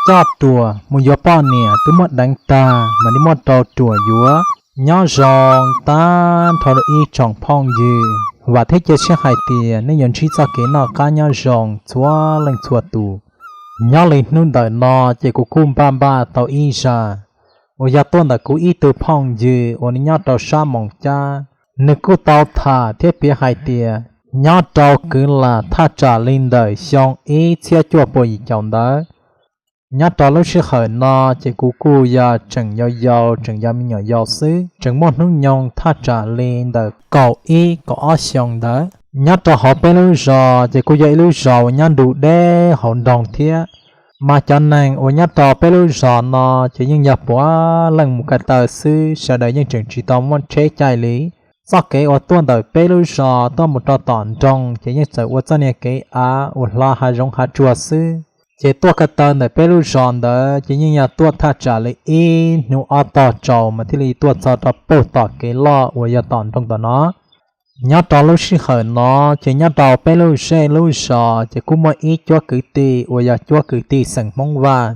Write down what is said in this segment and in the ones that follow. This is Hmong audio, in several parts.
coj ruam mus yuav poj niam twb muaj deev tag mas nej muaj rau ruam yuav. Nyob zoo tag nrho rau ib tsoom phooj ywg, vam thiab cia siab hais tias nej yuav ntsib txoj kev noj qab nyob zoo txhua leej txhua tus. Nyob li hnub ntawm no ces kuv kuj npaj npaj tau ib zaj uas yog tuaj ntawm kuv ib tug phooj ywg uas nws nyob rau sab Moos Cab. Nws kuj tau tham thiab piav hais tias nyob rau kwv lam thaj tsam li ntawm xyoo ib txhiab cuaj puas yim caum ntawd, nyob rau lub sij hawm no ces kuv kuj yog tseem yau yau, tseem yog me nyuam yaus xwb, tseem muaj hnub nyoog thaj tsam li ntawm kaum ib kaum ob xyoo ntawd. Nyob rau hauv peb lub zos ces kuj yog ib lub zos uas nyob nrug deb hauv nroog thiab, mas cov neeg uas nyob rau peb lub zos no ces yeej yog puav leej mus ko taw xwb, sawv daws yeej tseem tsis tau muaj tsheb caij li. Txoj kev uas tuaj ntawm peb lub zos tuaj mus rau tom nroog ces yeej txawm ua txoj niag kev av uas hla hav zoov hav tsuag xwb. Ces tuaj ko taw ntawm peb lub zos ntawd ces yeej yog tuaj thaj tsam li ib hnub ob tog tsaus mas thiaj li tuaj txog rau puag tom kev loj uas yog tom nroog tom no. Nyob rau lub sij hawm no ces nyob rau peb lub zej lub zos ces kuj muaj ib cuab kwv tij uas yog cuab kwv tij xeem Hmoob Vaj.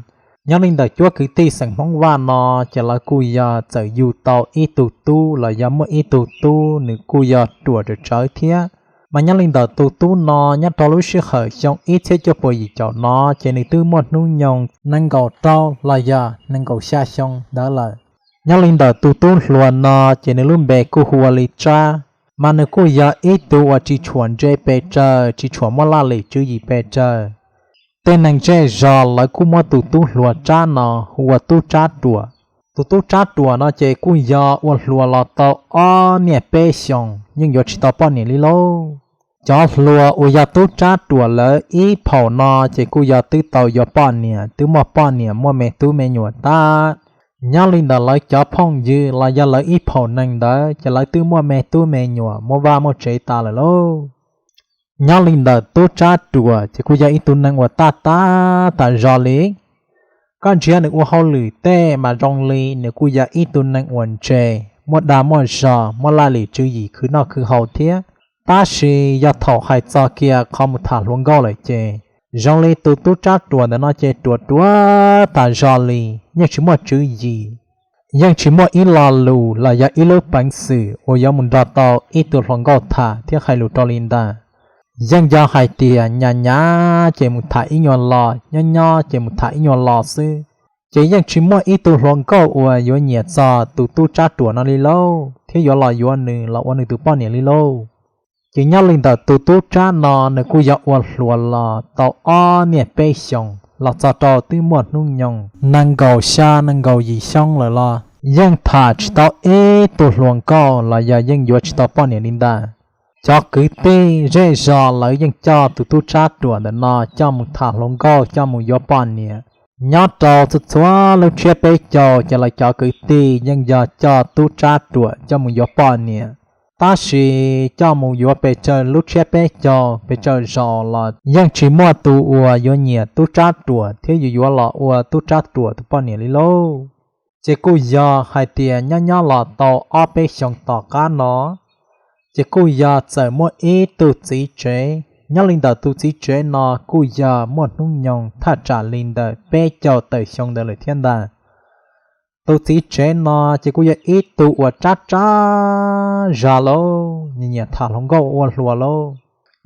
Nyob li ntawm cuab kwv tij xeem Hmoob Vaj no ces lawv kuj yog txawm yug tau ib tug tub los yog muaj ib tug tub nws kuj yog ruam tsawv tsawv thiab. Mas nyob li ntawm tus tub no nyob rau lub sij hawm xyoo ib txhiab cuaj puas yim caum no ces nws twb muaj hnub nyoog nees nkaum rau los yog nees nkaum xya xyoo ntawd lawm. Nyob li ntawm tus tub hluas no ces nws lub npe kuj hu ua li Tsab, mas nws kuj yog ib tug uas tsis tshua ntse pes tsawg, tsis tshua muaj laj lim tswv yim pes tsawg. Tej neeg zej zos lawv kuj muab tus tub hluas Tsab no hu ua tub Tsab Ruam. Tus tub Tsab Ruam no ces kuj yog ua hluas los tau ob niaj peb xyoos yeej yuav tsis tau poj niam li lauj. Cov hluas uas yog tub Tsab Ruam lawv ib phaum no ces kuj yog twb tau yuav poj niam, twb muaj poj niam muaj me tub me nyuam tag. Nyob li ntawm lawv cov phooj ywg los yog lawv ib phaum neeg ntawd ces lawv twb muaj me tub me nyuam muaj vaj muaj tsev tas lawm lauj. Nyob li ntawm tub Tsab Ruam ces kuj yog ib tug neeg uas taj tag tas zog li. Koj ntsia nws ua hauj lwm tej mas zoo li nws kuj yog ib tug neeg uas ntse, muaj dag muaj zog, muaj laj lim tswv yim khwv noj khwv haus thiab. Tab sis yog thaum hais txog kiag qhov mus tham hluas nkauj lawm ces zoo li tus tub Tsab Ruam ntawm no ces ruam ruam tas zog li, yeej tsis muaj tswv yim, yeej tsis muaj ib lo lus los yog ib lub peev xwm uas yuav mus nrog tau ib tug hluas nkauj tham thiab hais lus rau li ntawd. Yeej yog hais tias nyas nyas ces mus tham ib nyuag lo, nyob nyob ces mus tham ib nyuag lo xwb, ces yeej tsis muaj ib tug hluas nkauj uas yuav nyiam txog tus tub Tsab Ruam no li lauj, thiab yuav los yuav nws los ua nws tus poj niam li lauj. Ces nyob li ntawm tus tub Tsab no nws kuj yog ua hluas los tau ob niaj peb xyoos los txog rau twb muaj hnub nyoog nees nkaum xya nees nkaum yim xyoo lawm los yeej tham tsis tau ib tug hluas nkauj los yog yeej yuav tsis tau poj niam li ntawd. Cov kwv tij zej zos lawv yeej coj tus tub Tsab Ruam ntawm no coj mus tham hluas nkauj coj mus yuav poj niam. Nyob rau txhua txhua lub tsiab peb caug ces lawv cov kwv tij yeej yog coj tub Tsab Ruam coj mus yuav poj niam. Tab sis coj mus yuav pes tsawg lub tsiab peb caug pes tsawg zaus los yeej tsis muaj tus uas yuav nyiam tub Tsab Ruam thiab yuav yuav los ua tub Tsab Ruam tus poj niam li lauj. Ces kuj yog hais tias nyob nyob los tau ob peb xyoos tom qab no, ces kuj yog txawm muaj ib tug txiv tsev. Nyob li ntawm tus txiv tsev no kuj yog muaj hnub nyoog thaj tsam li ntawm peb caug tawm xyoo ntawd lawm thiab ntag. Tus txiv tsev no ces kuj yog ib tug uas tsab tsab zog lauj, nyiam nyiam tham hluas nkauj ua hluas lauj.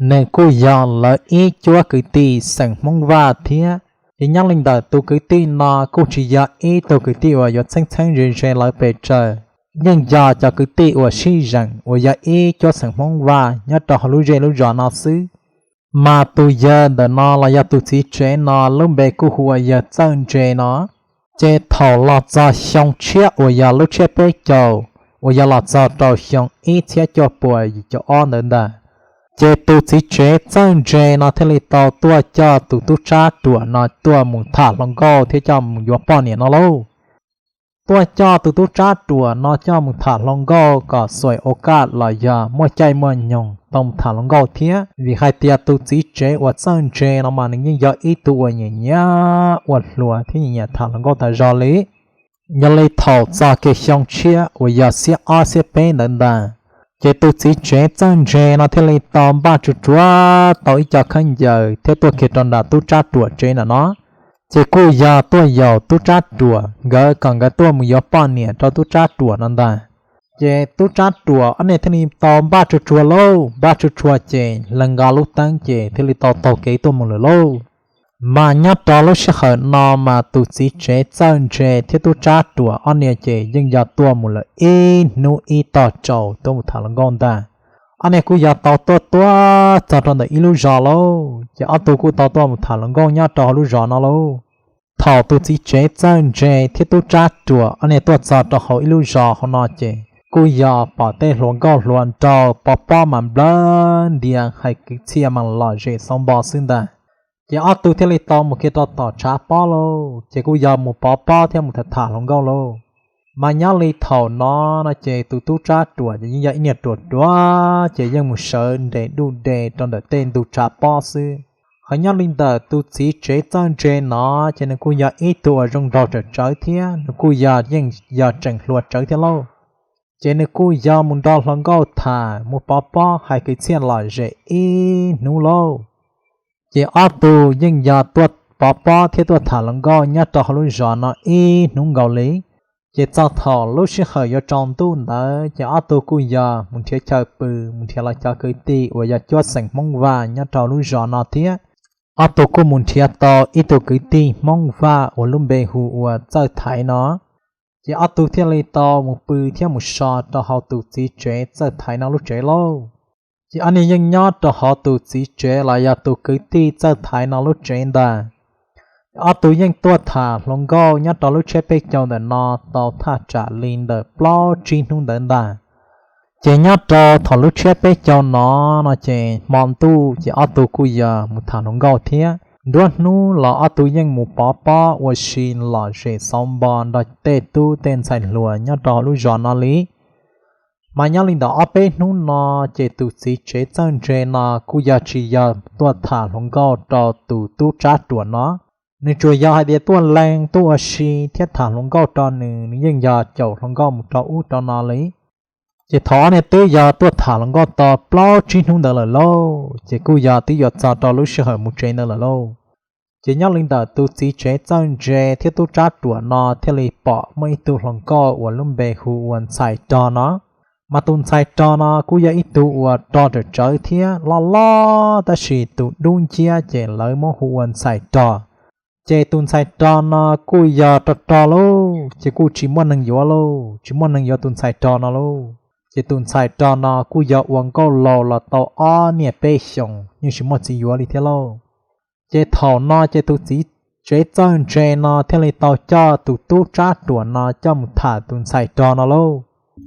Nws kuj yog lawv ib cuab kwv tij xeem Hmoob Vaj thiab. Ces nyob li ntawm tus kwv tij no kuj tsis yog ib tug kwv tij uas yuav txheeb txheeb ze ze lawv pes tsawg, yeej yog cov kwv tij uas sib zeem uas yog ib cuab xeem Hmoob Vaj nyob rau hauv lub zej lub zos no xwb. Mas tus yawg ntawm no los yog tus txiv tsev no lub npe kuj hu ua yawg Txawj Ntse no. Ces thaum los txog xyoo tshiab uas yog lub tsiab peb caug uas yog los txog rau xyoo ib txhiab cuaj puas yim caum ob ntawd ntag, ces tus txiv tsev Txawj Ntse no thiaj li tau tuaj coj tus tub tsab ruam no tuaj mus tham hluas nkauj thiab coj mus yuav poj niam no lauj. Tuaj coj tus tub tsab ruam no coj mus tham hluas nkauj kom xuaim ua kaj los yog muaj caij muaj nyoog tau mus tham hluas nkauj thiab, vim hais tias tus txiv tsev uas Txawj Ntse no mas nws yeej yog ib tug uas nyiam nyiam ua hluas thiab nyiam nyiam tham hluas nkauj tas zog li. Yog li thaum txog kiag xyoo tshiab uas yog xiab ob xiab peb ntawd ntag, ces tus txiv tsev Txawj Ntse no thiaj li tau npaj tsuag tsuag tau ib co khaub ncaws thiab tuaj kiag rau nram tub tsab ruam tsev ntawm no. Ces kuj yog tuaj yaum tub tsab ruam nkawd kom nkawd tuaj mus yuav poj niam rau tub tsab ruam no ntag. Ces tub tsab ruam ob niag thiaj li tau npaj tsuag tsuag lauj, npaj tsuag tsuag ces lees nqa lub teeb ces thiaj li tau taug kev tuaj mus lawm lauj. Mas nyob rau lub sij hawm no mas tus txiv tsev txawj ntse thiab tub tsab ruam ob niag ces yeej yog tuaj mus lawm ib hnub ib tog tsaus tuaj mus tham hluas nkauj ntag. Ob niag kuj yog tau tuaj tuaj txog rau ntawm ib lub zos lauj, ces ob tug kuj tau tuaj mus tham hluas nkauj nyob rau hauv lub zos no lauj. Thaum tus txiv tsev txawj ntse thiab tub tsab ruam ob niag tuaj txog rau hauv ib lub zos hauv no ces kuj yog pom tej hluas nkauj hluas nraug pov pob mas nplawg ntias hais kwv txhiaj mas lom zem xauv npo xwb ntag. Ces ob tug thiaj li tau mus kiag rau tom tshav pob lauj, ces kuj yog mus pov pob thiab mus tham tham hluas nkauj lauj. Mas nyob li thaum no no ces tus tub tsab ruam ces yeej yog ib niag ruam ruam ces yeej mus sawv nres duj de rau ntawm tej ntug tshav pob xwb. Hos nyob li ntawm tus txiv tsev txawj ntse no ces nws kuj yog ib tug uas zoo nraug tsawm tsawv thiab nws kuj yog yeej yog tseem hluas tsawv thiab lauj. Ces nws kuj yog mus nrog hluas nkauj tham mus pov pob hais kwv txhiaj lom zem ib hnub lauj. Ces ob tug yeej yog tuaj pov pob thiab tuaj tham hluas nkauj nyob rau hauv lub zos no ib hnub nkaus li. Ces txog thaum lub sij hawm yuav tsaus ntuj ntawd ces ob tug kuj yog mus nrhiav chaw pw mus nrhiav los cov kwv tij uas yog cuab xeem Hmoob Vaj nyob rau lub zos no thiab. Ob tug kuj mus nrhiav tau ib tug kwv tij Hmoob Vaj uas lub npe hu ua Txawj Thaiv no. Ces ob tug thiaj li tau mus pw thiab mus so rau hauv tus txiv tsev Txawj Thaiv no lub tsev lauj. Ces ob niag yeej nyob rau hauv tus txiv tsev los yog tus kwv tij Txawj Thaiv no lub tsev ntag. Ob tug yeej tuaj tham hluas nkauj nyob rau lub tsiab peb caug ntawm no tau thaj tsam li ntawm plaub tsib hnub ntawd ntag. Ces nyob rau thaum lub tsiab peb caug no, no ces hmo ntuj ces ob tug kuj yog mus tham hluas nkauj thiab. Nruab hnub los ob tug yeej mus pov pob ua si lom zem xauv npo nrog tej tub tej ntxhais hluas nyob rau hauv lub zos no li. Mas nyob li ntawm ob peb hnub no, ces tus txiv tsev Txawj Ntse no kuj yog tsis yog tuaj tham hluas nkauj rau tus tub tsab ruam no. Nws tsuas yog hais tias tuaj lees tuaj ua si thiab tham hluas nkauj rau nws, nws yeej yog caum hluas nkauj mus rau ub rau no li. Ces thaum ob niag twb yog tuaj tham hluas nkauj tau plaub tsib hnub ntawd lawm lauj, ces kuj yog twb yuav txog rau lub sij hawm mus tsev ntawd lawm lauj. Ces nyob li ntawm tus txiv tsev Txawj Ntse thiab tub tsab ruam no thiaj li pom muaj ib tug hluas nkauj uas lub npe hu ua Ntxhais Rog no. Mas tus Ntxhais Rog no kuj yog ib tug uas rog tsawm tsawv thiab loj loj tab sis tus dub nciab ces lawv muab hu ua Ntxhais Rog. Ces tus Ntxhais Rog no kuj yog rog rog lauj, ces kuj tsis muaj neeg yuav lauj, tsis muaj neeg yuav tus Ntxhais Rog no lauj. Ces tus Ntxhais Rog no kuj yog ua nkauj laus los tau ob niaj peb xyoos yeej tsis muaj txiv yuav li thiab lauj. Ces thaum no ces tus txiv tsev Txawj Ntse no thiaj li tau coj tus tub tsab ruam no coj mus tham tus Ntxhais Rog no lauj.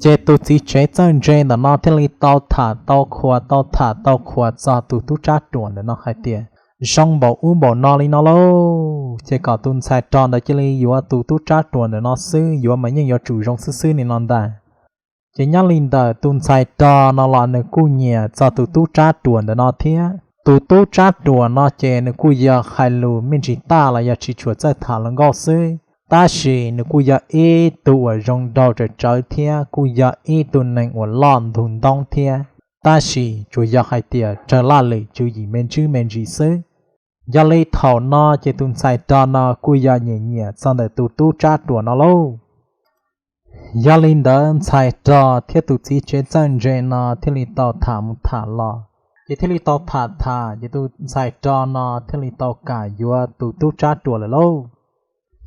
Ces tus txiv tsev Txawj Ntse ntawm no thiaj li tau tham tau qhuas tau tham tau qhuas txog tus tub tsab ruam ntawm no hais tias zoo npaum ub npaum no li no lauj, ces kom tus Ntxhais Rog ntawd cia li yuav tus tub tsab ruam ntawm no xwb, yuav mas yeej yuav tsum zoo xwb xwb li no ntag. Ces nyob li ntawm tus Ntxhais Rog no los nws kuj nyiam txog tus tub tsab ruam ntawm no thiab. Tus tub tsab ruam no ces nws kuj yog hais lus me ntsis taj los yog tsis tshua txawj tham hluas nkauj xwb, tab sis nws kuj yog ib tug uas zoo nraug tsawm tsawv thiab kuj yog ib tug neeg uas loj ntug ntoob thiab, tab sis tsuas yog hais tias tsawg laj lwm tswv yim me ntsis me ntsis xwb. Yog li thaum no ces tus Ntxhais Rog no kuj yog nyiam nyiam txog ntawm tus tub tsab ruam no lauj. Yog li ntawd Ntxhais Rog thiab tus txiv tsev Txawj Ntse no thiaj li tau tham mus tham los, ces thiaj li tau tham tham ces tus Ntxhais Rog no thiaj li tau kam yuav tus tub tsab ruam lawm lauj.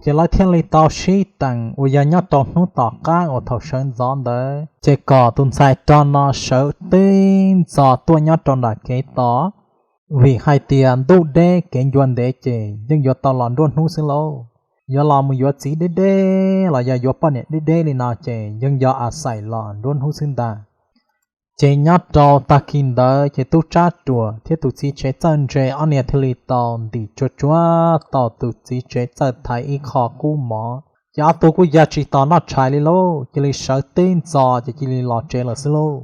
Ces lawv thiaj li tau sib teem uas yog nyob rau hnub tom qab uas thaum sawv ntxov ntawd ces kom tus Ntxhais Rog no sawv tib ntxov tuaj nyob rau nram kev tos, vim hais tias ntuj deb kev ncua ntev ces yeej yuav tau los nruab hnub xwb lauj. Yuav los mus yuav txiv deb deb los yog yuav poj niam deb deb li no ces yeej yog a xais los nruab hnub xwb ntag. Ces nyob rau tag kis ntawd ces tub tsab ruam thiab tus txiv tsev Txawj Ntse ob niag thiaj li tau ntim tsuag tsuag tau tus txiv tsev Txawj Thaiv ib qho kub mov. Ces ob tug kuj yog tsis tos noj tshais li lauj, cia li sawv tib ntxov ces cia li los tsev lawm xwb lauj.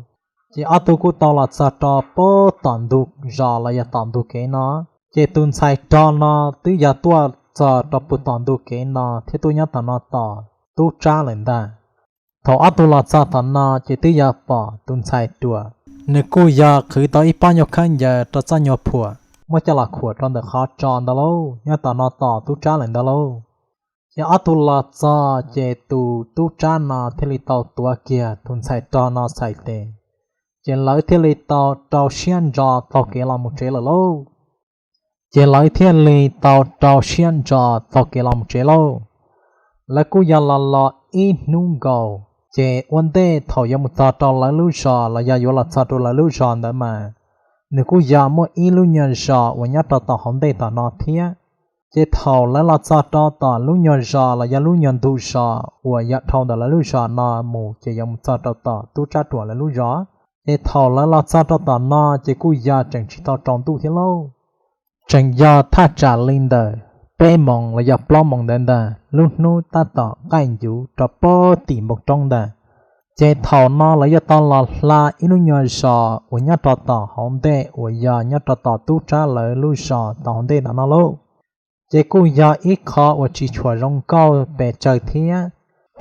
Ces ob tug kuj tau los txog rau pem tom ntug zos los yog tom ntug kev no. Ces tus Ntxhais Rog no twb yog tuaj txog rau pem tom ntug kev no thiab tuaj nyob tom no tos tub tsab lawm ntag. Thaum ob tug los txog tom no ces twb yog pom tus Ntxhais Ruam, nws kuj yog qhwv tau ib pob nyuag khaub ncaws rau txoj nyuag phuam, muab coj los khuam rau ntawm qhov tso ntawd lauj, nyob tom no tos tub tsab lawm ntawd lauj. Ces ob tug los txog ces tus tub tsab no thiaj li tau tuav kiag tus ntxhais rog no txhais tes, ces lawv thiaj li tau rau siab ntso taug kev los mus tsev lawm lauj. Ces lawv thiaj li tau rau siab ntso taug kev los mus tsev lauj. Lawv kuj yog los los ib hnub nkaus, ces ua ntej thaum yuav mus txog rau lawv lub zos los yog yuav los txog rau lawv lub zos ntawd mas nws kuj yog muaj ib lub nyuag zos uas nyob rau tom hauv ntej tom no thiab. Ces thaum lawv los txog rau tom lub nyuag zos los yog lub nyuag ntug zos uas yog dhau ntawm lawv lub zos no mus ces yuav mus txog rau tom tub tsab ruam lawv lub zos. Ces thaum lawv los txog rau tom no ces kuj yog tseem tsis tau tsaus ntuj thiab lauj. Tseem yog thaj tsam li ntawm peb moos los yog plaub moos ntawd ntag, lub hnub tab tom qaij ncuv rau pem tim npoo roob ntag. Ces thaum no lawv yuav tau los hla ib lub nyuag zos uas nyob rau tom hauv ntej uas yog nyob rau tom tub tsab lawv lub zos tom hauv ntej tom no lauj. Ces kuj yog ib qho uas tsis tshua zoo nkauj pes tsawg thiab.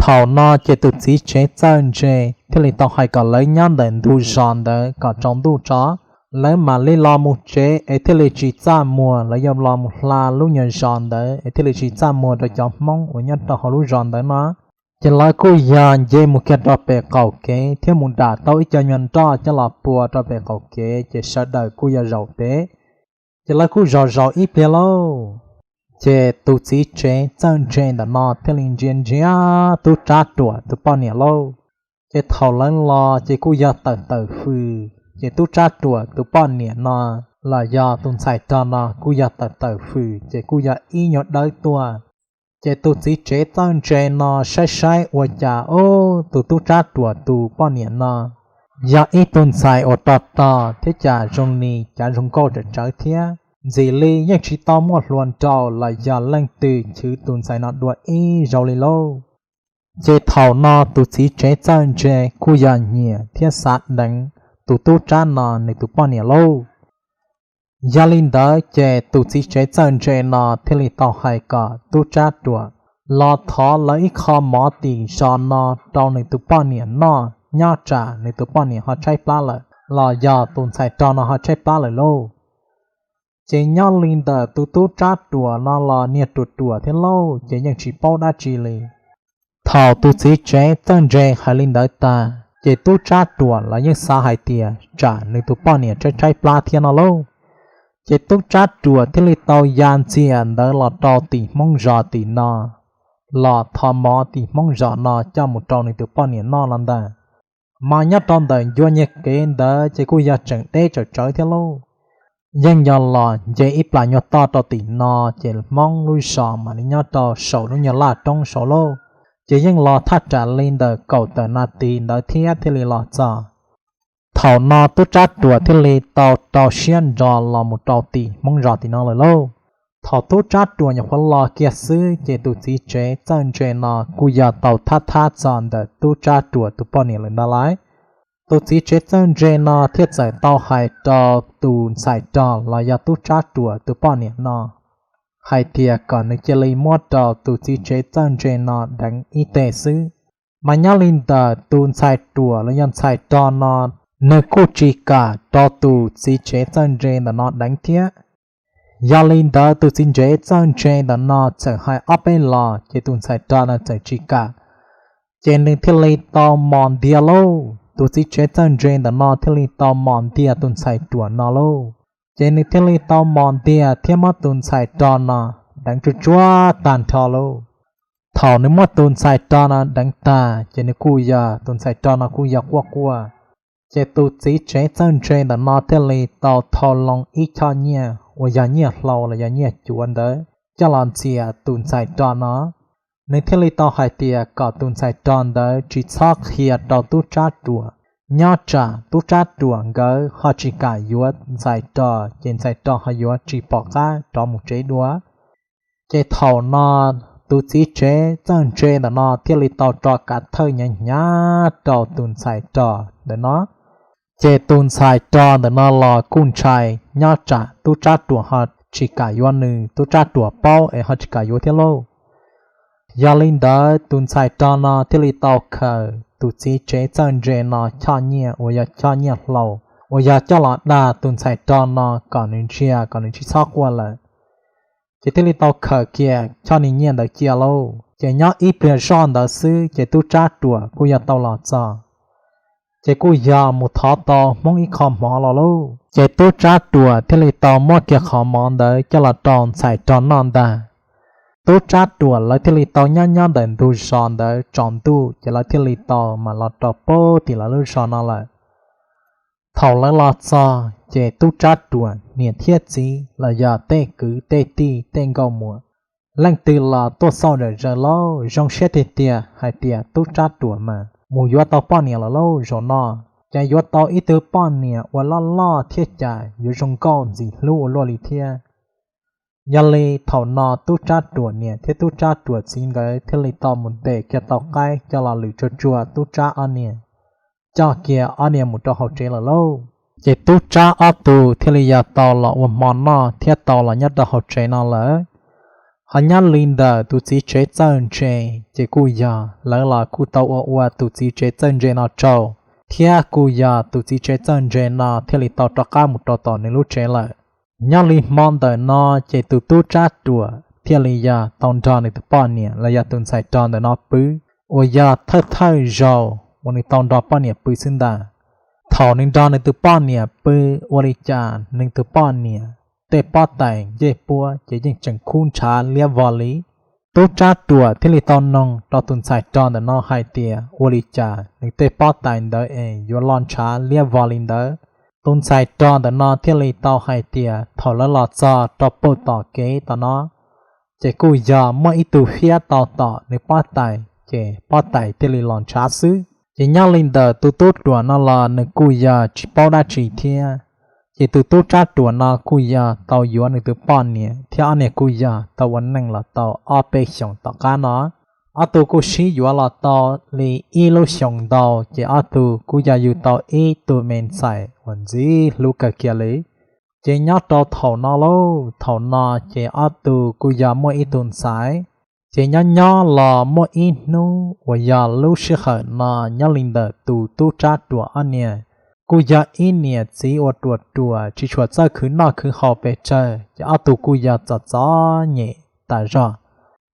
Thaum no ces tus txiv tsev txawj ntse thiaj li tau hais kom lawv nyob ntawm ntug zos ntawd kom tsaus ntuj tso, lawv mam li los mus tsev es thiaj li tsis txaj muag, lawv yuav los mus hla lub nyuag zos ntawd es thiaj li tsis txaj muag rau cov Hmoob uas nyob rau hauv lub zos ntawd no. Ces lawv kuj yog nce mus kiag rau pem qaum kev thiab mus dam tau ib co nyuag nroj coj los pua rau pem qaum kev ces sawv daws kuj yog zaum pem. Ces lawv kuj zaum zaum ib pliag lauj, ces tus txiv tsev txawj ntse ntawm no thiaj li ntsia ntsia tub tsab ruam tus poj niam lauj. Ces thaum lawv los ces kuj yog tawm tawm fws, ces tub tsab ruam tus poj niam no los yog tus ntxhais rog no kuj yog tawm tawm fws ces kuj yog ib nyuag dawb tuaj. Ces tus txiv tsev txawj ntse no saib saib ua cas ub tus tub tsab ruam tus poj niam no yog ib tug ntxhais uas rog rog thiab cas zoo li cav zoo nkauj tsawm tsawv thiab. Ntxim li yeej tsis tau muaj hluas nraug los yog leej twg chwv tus ntxhais no dua ib zaug li lauj. Ces thaum no tus txiv tsev txawj ntse kuj yog nyiam thiab xav deev tus tub tsab no nws tus poj niam lauj. Yog li ntawd ces tus txiv tsev txawj ntse no thiaj li tau hais kom tub tsab ruam los thov lawv ib qho mov tim zos no rau nws tus poj niam noj nyob tsam nws tus poj niam ho tshaib plab lawm los yog tus ntxhais rog no ho tshaib plab lawm lauj. Ces nyob li ntawm tus tub tsab ruam no los niag ruam ruam thiab lauj ces yeej tsis paub dab tsi li. Thaum tus txiv tsev txawj ntse hais li ntawd tag ces tub tsab ruam los yeej xav hais tias tsam nws tus poj niam tshaib tshaib plab thiab no lauj. Ces tub tsab ruam thiaj li tau ya ntxias ntawd los rau tim Hmoob zos tim no, los thov mov tim Hmoob zos no coj mus rau nws tus poj niam noj no ntag. Mas nyob rau ntawm ncua nyiag kev ntawd ces kuj yog tseem deb tsawm tsawv thiab lauj. Yeej yog los nce ib plas nyuag toj rau tim no ces Hmoob lub zos mam li nyob rau saum lub nyuag laj roob saud lauj. Ces yeej los thaj tsam li ntawm kaum tawm nas this ntawd thiab thiaj li los txog. Thaum no tub tsab ruam thiaj li tau rau siab ntso los mus rau tim Hmoob zos tim no lawm lauj. Thaum tub tsab ruam nyuam qhuav los kiag xwb ces tus txiv tsev txawj ntse no kuj yog tau thab thab txog ntawm tub tsab ruam tus poj niam lawm ntag lauj. Tus txiv tsev txawj ntse no thiaj txawm tau hais rau tus ntxhais rog los yog tub tsab ruam tus poj niam no hais tias kom nws cia li muab rau tus txiv tsev txawj ntse no deev ib teg xwb. Mas nyob li ntawm tus ntxhais ruam los yog ntxhais rog no, nws kuj tsis kam rau tus txiv tsev txawj ntse ntawm no deev thiab. Yog li ntawd tus txiv tsev txawj ntse ntawm no txawm hais ob peb los ces tus ntxhais rog no txawm tsis kam. Ces nws thiaj li tau mos ntiag lauj, tus txiv tsev txawj ntse ntawm no thiaj li tau mos ntiag tus ntxhais ruam no lauj. Ces nws thiaj li tau mos ntiag thiab muab tus ntxhais rog no deev tsuj tsuav tag nrho lauj. Thaum nws muab tus ntxhais rog no deev tag ces nws kuj yog, tus ntxhais rog no kuj yog quaj quaj. Ces tus txiv tsev txawj ntse ntawm no thiaj li tau thau loo ib choj nyiaj uas yog nyiaj hlau los yog nyiaj cuav ntawd coj los ntxias tus ntxhais rog no. Nws thiaj li tau hais tias kom tus ntxhais rog ntawd tsis txhob qhia rau tub tsab ruam, nyob tsam tub tsab ruam nkawd ho tsis kam yuav ntxhais rog ces ntxhais rog ho yuav tsis pom qab rov mus tsev dua. Ces thaum no tus txiv tsev txawj ntse ntawm no thiaj li tau tso kav thawj hnyav hnyav rau tus ntxhais rog ntawm no. Ces tus ntxhais rog ntawm no los kuj ntshai, nyob tsam tub tsab ruam ho tsis kam yuav nws, tub tsab ruam paub es ho tsis kam yuav thiab lauj. Yog li ntawd tus ntxhais rog no thiaj li tau khaws tus txiv tsev txawj ntse no choj nyiaj uas yog choj nyiaj hlau uas yog coj los dag tus ntxhais rog no kom nws ntsia kom nws tsis txhob quaj lawm. Ces thiaj li tau khaws kiag choj niag nyiaj ntawd cia lauj. Ces nyob ib pliag zoj ntawd xwb ces tub tsab ruam kuj yog tau los txog. Ces kuj yog mus thov tau Hmoob ib qho mov los lauj. Ces tub tsab ruam thiaj li tau muab kiag qhov mov ntawd coj los rau ntxhais rog noj ntag. Tub tsab ruam lawv thiaj li tau nyob nyob ntawm ntug zos ntawd tsaus ntuj ces lawv thiaj li tau mam los rau pem tim lawv lub zos no lawm. Thaum lawv los txog ces tub tsab ruam niam thiab txiv los yog tej kwv tej tij tej nkauj muam, leej twg los tuaj xauj zom zaws lauj. Zoo siab tiag tiag hais tias tub tsab ruam mas mus yuav tau poj niam los lauj zaum no. Cas yuav tau ib tug poj niam uas loj loj thiab cas yuav zoo nkauj ntxim hlub ua luaj li thiab. Yog li thaum no tub tsab ruam niam thiab tub tsab ruam txiv nkawd thiaj li tau mus ntes kiag tau qaib coj los lwm tsuag tsuag tub tsab ob niag, coj kiag ob niag mus rau hauv tsev lawm lauj. Ces tub tsab ob tug thiaj li yog tau los ua hmo noj thiab tau los nyob rau hauv tsev no lawm. Ho nyob li ntawm tus txiv tsev txawj ntse, ces kuj yog lawv los kuj tau ua ua tus txiv tsev txawj ntse no rau, thiab kuj yog tus txiv tsev txawj ntse no thiaj li tau rov qab mus rau tom nws lub tsev lawm. Nyob li hmo ntawm no ces tus tub tsab ruam thiaj li yog tau nrog nws tus poj niam los yog tus ntxhais rog ntawm no pw, uas yog thawj thawj zaus uas nws tau nrog poj niam pw xwb ntag. Thaum nws nrog nws tus poj niam pw, ua li cas nws tus poj niam tej pob tais ncej puab ces yeej tseem khub ntshav liab vog li. Tub tsab ruam thiaj li tau noog rau tus ntxhais rog ntawm no hais tias ua li cas nws tej pob tais ntawd es yuav lo ntshav liab vog li ntawd. Tus ntxhais rog ntawm no thiaj li tau hais tias thaum lawv los txog rau pem tom kev tom no, ces kuj yog muaj ib tug fiab tau tom nws pob tais ces pob tais thiaj li los ntshav xwb. Ces nyob li ntawm tus tub ruam no los nws kuj yog tsis paub dab tsi thiab. Ces tus tub tsab ruam no kuj yog tau yuav nws tus poj niam thiab ob niag kuj yog tau ua neej los tau ob peb xyoos tom qab no. Ob tug kuj sib yuav los tau li ib lub xyoos ntau ces ob tug kuj yog yug tau ib tug me ntxhais uas ntxim hlub kawg kiag li. Ces nyob rau thaum no lauj, thaum no ces ob tug kuj yog muaj ib tug ntxhais. Ces nyob nyob los muaj ib hnub uas yog lub sij hawm no nyob li ntawm tus tub tsab ruam ob niag kuj yog ib niam txiv uas ruam ruam tsis tshua txawj khwv noj khwv haus pes tsawg ces ob tug kuj yog txom txom nyem tas zog.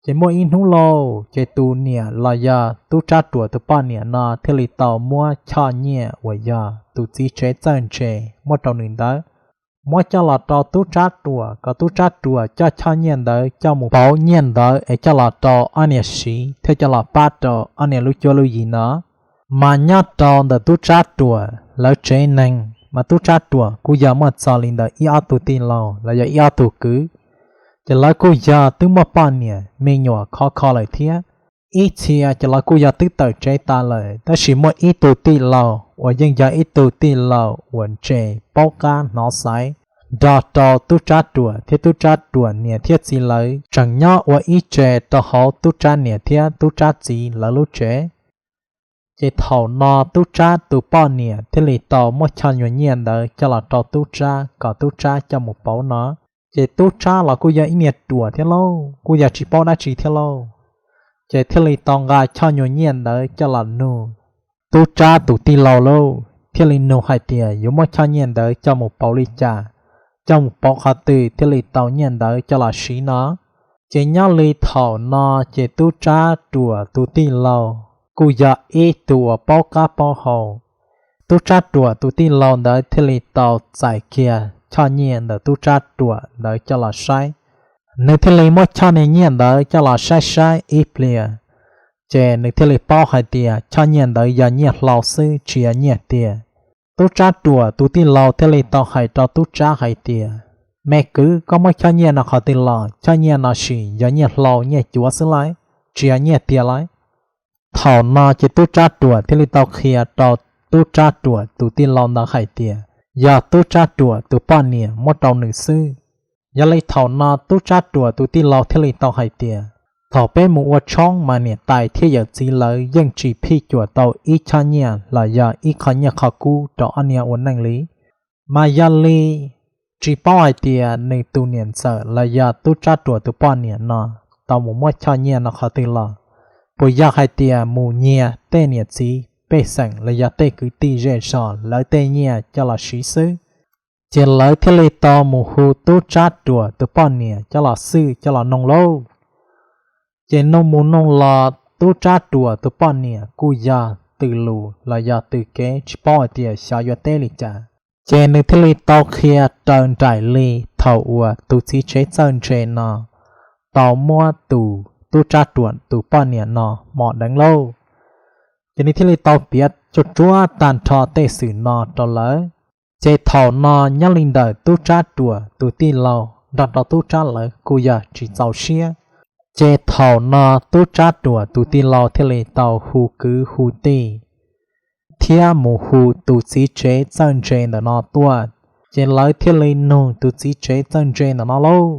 Ces muaj ib hnub lauj ces tus niam los yog tub tsab ruam tus poj niam no thiaj li tau muab choj nyiaj uas yog tus txiv tsev txawj ntse muab rau nws ntawd, muab coj los rau tub tsab ruam kom tub tsab ruam coj choj nyiaj ntawd coj mus pauv nyiaj ntawd es coj los rau ob niag siv thiab coj los pab rau ob niag lub cuab lub yig no. Mas nyob rau ntawm tub tsab ruam lawv tsev neeg mas tub tsab ruam kuj yog muaj txog li ntawm ib ob tug tij laug los yog ib ob tug kwv, ces lawv kuj yog twb muaj poj niam me nyuam khov kho lawm thiab. Ib txhia ces lawv kuj yog twb tawm tsev tas lawm, tab sis muaj ib tug tij laug uas yeej yog ib tug tij laug uas ntse paub qab hnov xaiv nrog rau tub tsab ruam thiab tub tsab ruam niam thiab txiv lawv tseem nyob ua ib tse rau hauv tub tsab niam thiab tub tsab txiv lawv lub tsev. Ces thaum no tub tsab tus poj niam thiaj li tau muab choj nyuag nyiaj ntawd coj los rau tub tsab kom tub tsab coj mus pauv no. Ces tub tsab los kuj yog ib niag ruam thiab lauj, kuj yog tsis paub dab tsi thiab lauj, ces thiaj li tau nqa choj nyuag nyiaj ntawd coj los nug tub tsab tus tij laug lauj, thiaj li nug hais tias yuav muab choj nyiaj ntawd coj mus pauv li cas, coj mus pauv qhov twg thiaj li tau nyiaj ntawd coj los siv no. Ces nyob li thaum no ces tub tsab ruam tus tij laug kuj yog ib tug uas paub qab paub hau. Tub tsab ruam tus tij laug ntawd thiaj li tau txais kiag choj nyiaj ntawm tub tsab ruam ntawd coj los saib. Nws thiaj li muab choj niag nyiaj ntawd coj los saib saib ib pliag, ces nws thiaj li paub hais tias choj nyiaj ntawd yog nyiaj hlau xwb tsis yog nyiaj tiag. Tub tsab ruam tus tij laug thiaj li tau hais rau tub tsab hais tias, me kwv, koj muab choj nyiaj no qhov twg los? Choj nyiaj no sim yog nyiaj hlau nyiaj cuav xwb lauj, tsis yog nyiaj tiag lauj. Thaum no ces tub tsab ruam thiaj li tau qhia rau tub tsab ruam tus tij laug ntawd hais tias yog tub tsab ruam tus poj niam muab rau nws xwb. Yog li thaum no tub tsab ruam tus tij laug thiaj li tau hais tias, thaum peb mus ua tshoob mas niam tais thiab yawm txiv lawv yeej tsis phij cuam tau ib choj nyiaj los yog ib qho nyiaj qhov kub rau ob niag ua neej li. Mas yog li tsis paub hais tias nws tus niam ntxawm los yog tub tsab ruam tus poj niam no tau mus muab choj nyiaj no qhov twg los, puas yog hais tias mus nyiag tej niam txiv pej xeem los yog tej kwv tij zej zog lawv tej nyiaj coj los siv xwb. Ces lawv thiaj li tau mus hu tub Tsab Ruam tus poj niam coj los xwj coj los noog lauj. Ces noog mus noog los tub Tsab Ruam tus poj niam kuj yog tws lus los yog tws kev tsis paub hais tias xyov yuav teb li cas. Ces nws thiaj li tau qhia raws nraim li thaum uas tus txiv tsev txawj ntse no tau muab tus tub Tsab Ruam tus poj niam no mos deev lauj. Ces nws thiaj li tau piav tsuj tsuab tag nrho tej xwm no rau lawv. Ces thaum no nyob li ntawm tub Tsab Ruam tus tij laug nrog rau tub Tsab lawv kuj yog tsis txaus siab. Ces thaum no tub Tsab Ruam tus tij laug thiaj li tau hu kwv hu tij thiab mus hu tus txiv tsev txawj ntse ntawm no tuaj. Ces lawv thiaj li nug tus txiv tsev txawj ntse ntawm no lauj.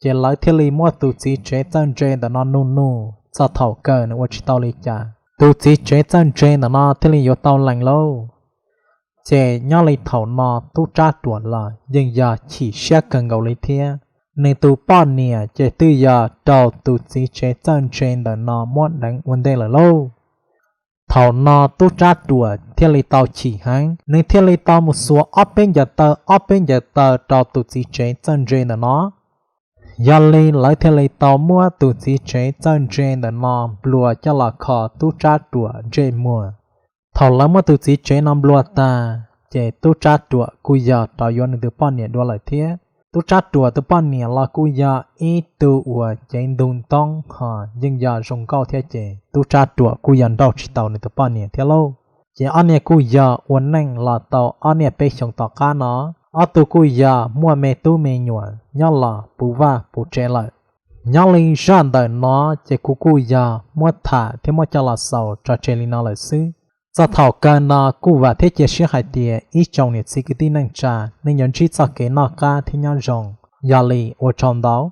Ces lawv thiaj li muab tus txiv tsev txawj ntse ntawm no nug nug txog thaum kawg nws ua tsis tau li cas. Tus txiv tsev txawj ntse ntawm no thiaj li yuav tau lees lauj. Ces nyob li thaum no tub Tsab Ruam los yeej yog chim siab kawg nkaus li thiab. Nws tus poj niam ces twb yog raug tus txiv tsev txawj ntse ntawm no muab deev ua ntej lawm lauj. Thaum no tub Tsab Ruam thiaj li tau chim heev, nws thiaj li tau mus xuas ob peb ncaws taw ob peb ncaws taw rau tus txiv tsev txawj ntse ntawm no. Yog li lawv thiaj li tau muab tus txiv tsev txawj ntse ntawm no nplua coj los kho tub Tsab Ruam ntsej muag. Thaum lawv muab tus txiv tsev no nplua tag, ces tub Tsab Ruam kuj yog rov yuav nws tus poj niam dua lawm thiab. Tub Tsab Ruam tus poj niam los kuj yog ib tug uas cev ntug ntoob ho yeej yog zoo nkauj thiab ces tub Tsab Ruam kuj yog nrauj tsis tau nws tus poj niam thiab lauj. Ces ob niag kuj yog ua neej los tau ob niag peb xyoos tom qab no, ob tug kuj yog muaj me tub me nyuam nyob los puv vaj puv tsev lawm. Nyob li zaj ntawm no ces kuv kuj yog muab tham thiab muab coj los xaus tso tseg li no lawm xwb. Txog thaum kawg no kuj vam thiab cia siab hais tias ib tsoom niam txiv kwv tij neej tsa nej yuav ntsib txoj kev noj qab thiab nyob zoo. Yog li ua tsaug ntau.